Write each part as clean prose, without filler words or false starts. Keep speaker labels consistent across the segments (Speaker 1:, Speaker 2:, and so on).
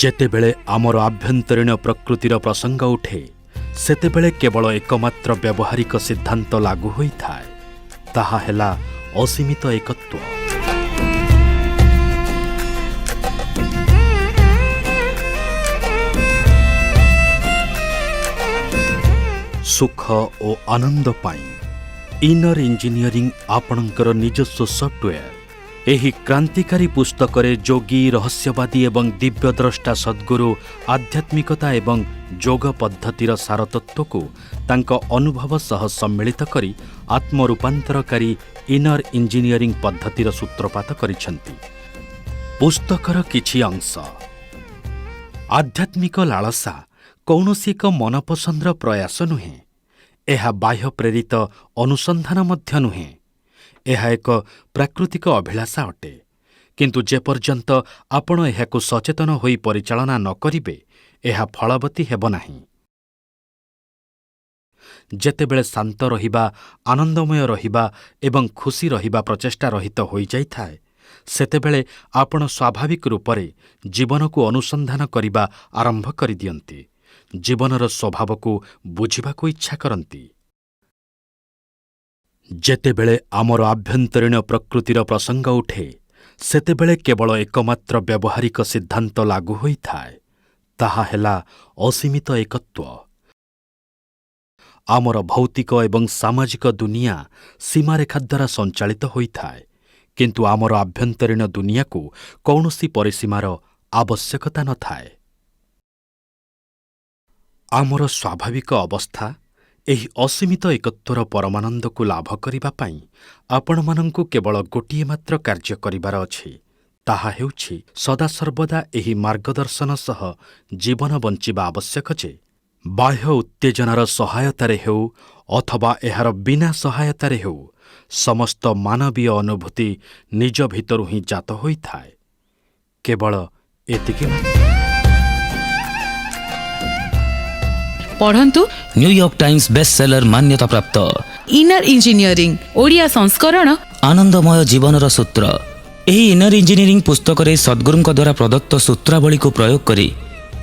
Speaker 1: ଯେତେବେଳେ ଆମର ଆଭ୍ୟନ୍ତରୀଣ ପ୍ରକୃତିର ପ୍ରସଙ୍ଗ ଉଠେ, ସେତେବେଳେ କେବଳ ଏକମାତ୍ର ବ୍ୟବହାରିକ ସିଦ୍ଧାନ୍ତ ଲାଗୁ ହୋଇଥାଏ, ତାହା ହେଲା ଅସୀମିତ ଏକତ୍ୱ। ସୁଖ ଓ ଆନନ୍ଦ ପାଇଁ ଇନର ଇଞ୍ଜିନିୟରିଂ, ଆପଣଙ୍କର ନିଜସ୍ୱ ସଫ୍ଟୱେୟାର। ଏହି କ୍ରାନ୍ତିକାରୀ ପୁସ୍ତକରେ ଯୋଗୀ, ରହସ୍ୟବାଦୀ ଏବଂ ଦିବ୍ୟଦ୍ରଷ୍ଟା ସଦ୍ଗୁରୁ ଆଧ୍ୟାତ୍ମିକତା ଏବଂ ଯୋଗ ପଦ୍ଧତିର ସାରତତ୍ତ୍ୱକୁ ତାଙ୍କ ଅନୁଭବ ସହ ସମ୍ମିଳିତ କରି ଆତ୍ମରୂପାନ୍ତରକାରୀ ଇନର ଇଞ୍ଜିନିୟରିଂ ପଦ୍ଧତିର ସୂତ୍ରପାତ କରିଛନ୍ତି। ପୁସ୍ତକର କିଛି ଅଂଶ। ଆଧ୍ୟାତ୍ମିକ ଲାଳସା କୌଣସି ଏକ ମନପସନ୍ଦର ପ୍ରୟାସ ନୁହେଁ। ଏହା ବାହ୍ୟ ପ୍ରେରିତ ଅନୁସନ୍ଧାନ ମଧ୍ୟ ନୁହେଁ। ଏହା ଏକ ପ୍ରାକୃତିକ ଅଭିଳାଷା ଅଟେ, କିନ୍ତୁ ଯେପର୍ଯ୍ୟନ୍ତ ଆପଣ ଏହାକୁ ସଚେତନ ହୋଇ ପରିଚାଳନା ନ କରିବେ, ଏହା ଫଳବତୀ ହେବ ନାହିଁ। ଯେତେବେଳେ ଶାନ୍ତ ରହିବା, ଆନନ୍ଦମୟ ରହିବା ଏବଂ ଖୁସି ରହିବା ପ୍ରଚେଷ୍ଟା ରହିତ ହୋଇଯାଇଥାଏ, ସେତେବେଳେ ଆପଣ ସ୍ୱାଭାବିକ ରୂପରେ ଜୀବନକୁ ଅନୁସନ୍ଧାନ କରିବା ଆରମ୍ଭ କରିଦିଅନ୍ତି, ଜୀବନର ସ୍ୱଭାବକୁ ବୁଝିବାକୁ ଇଚ୍ଛା କରନ୍ତି। ଯେତେବେଳେ ଆମର ଆଭ୍ୟନ୍ତରୀଣ ପ୍ରକୃତିର ପ୍ରସଙ୍ଗ ଉଠେ, ସେତେବେଳେ କେବଳ ଏକମାତ୍ର ବ୍ୟବହାରିକ ସିଦ୍ଧାନ୍ତ ଲାଗୁ ହୋଇଥାଏ, ତାହା ହେଲା ଅସୀମିତ ଏକତ୍ୱ। ଆମର ଭୌତିକ ଏବଂ ସାମାଜିକ ଦୁନିଆ ସୀମାରେଖା ଦ୍ୱାରା ସଞ୍ଚାଳିତ ହୋଇଥାଏ, କିନ୍ତୁ ଆମର ଆଭ୍ୟନ୍ତରୀଣ ଦୁନିଆକୁ କୌଣସି ପରିସୀମାର ଆବଶ୍ୟକତା ନଥାଏ। ଆମର ସ୍ୱାଭାବିକ ଅବସ୍ଥା, ଏହି ଅସୀମିତ ଏକତ୍ୱର ପରମାନନ୍ଦକୁ ଲାଭ କରିବା ପାଇଁ ଆପଣମାନଙ୍କୁ କେବଳ ଗୋଟିଏ ମାତ୍ର କାର୍ଯ୍ୟ କରିବାର ଅଛି, ତାହା ହେଉଛି ସଦାସର୍ବଦା ଏହି ମାର୍ଗଦର୍ଶନ ସହ ଜୀବନ ବଞ୍ଚିବା ଆବଶ୍ୟକ ଯେ ବାହ୍ୟ ଉତ୍ତେଜନାର ସହାୟତାରେ ହେଉ ଅଥବା ଏହାର ବିନା ସହାୟତାରେ ହେଉ, ସମସ୍ତ ମାନବୀୟ ଅନୁଭୂତି ନିଜ ଭିତରୁ ହିଁ ଜାତ ହୋଇଥାଏ। କେବଳ ଏତିକି ମାତ୍ର।
Speaker 2: ପଢ଼ନ୍ତୁ
Speaker 3: ନ୍ୟୁୟର୍କ ଟାଇମ୍ସ ବେଷ୍ଟ ସେଲର ମାନ୍ୟତାପ୍ରାପ୍ତ
Speaker 2: ଇନର ଇଞ୍ଜିନିୟରିଂ ଓଡ଼ିଆ ସଂସ୍କରଣ,
Speaker 3: ଆନନ୍ଦମୟ ଜୀବନର ସୂତ୍ର। ଏହି ଇନର ଇଞ୍ଜିନିୟରିଂ ପୁସ୍ତକରେ ସଦ୍ଗୁରୁଙ୍କ ଦ୍ୱାରା ପ୍ରଦତ୍ତ ସୂତ୍ରାବଳୀକୁ ପ୍ରୟୋଗ କରି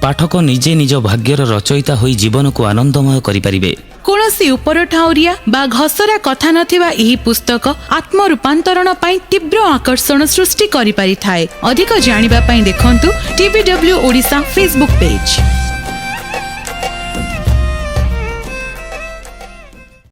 Speaker 3: ପାଠକ ନିଜେ ନିଜ ଭାଗ୍ୟର ରଚୟିତା ହୋଇ ଜୀବନକୁ ଆନନ୍ଦମୟ କରିପାରିବେ।
Speaker 2: କୌଣସି ଉପରଠାଉରିଆ ବା ଘସରା କଥା ନଥିବା ଏହି ପୁସ୍ତକ ଆତ୍ମରୂପାନ୍ତରଣ ପାଇଁ ତୀବ୍ର ଆକର୍ଷଣ ସୃଷ୍ଟି କରିପାରିଥାଏ। ଅଧିକ ଜାଣିବା ପାଇଁ ଦେଖନ୍ତୁ ଟିବିଡବ୍ଲ୍ୟୁ ଓଡ଼ିଶା ଫେସବୁକ୍ ପେଜ୍।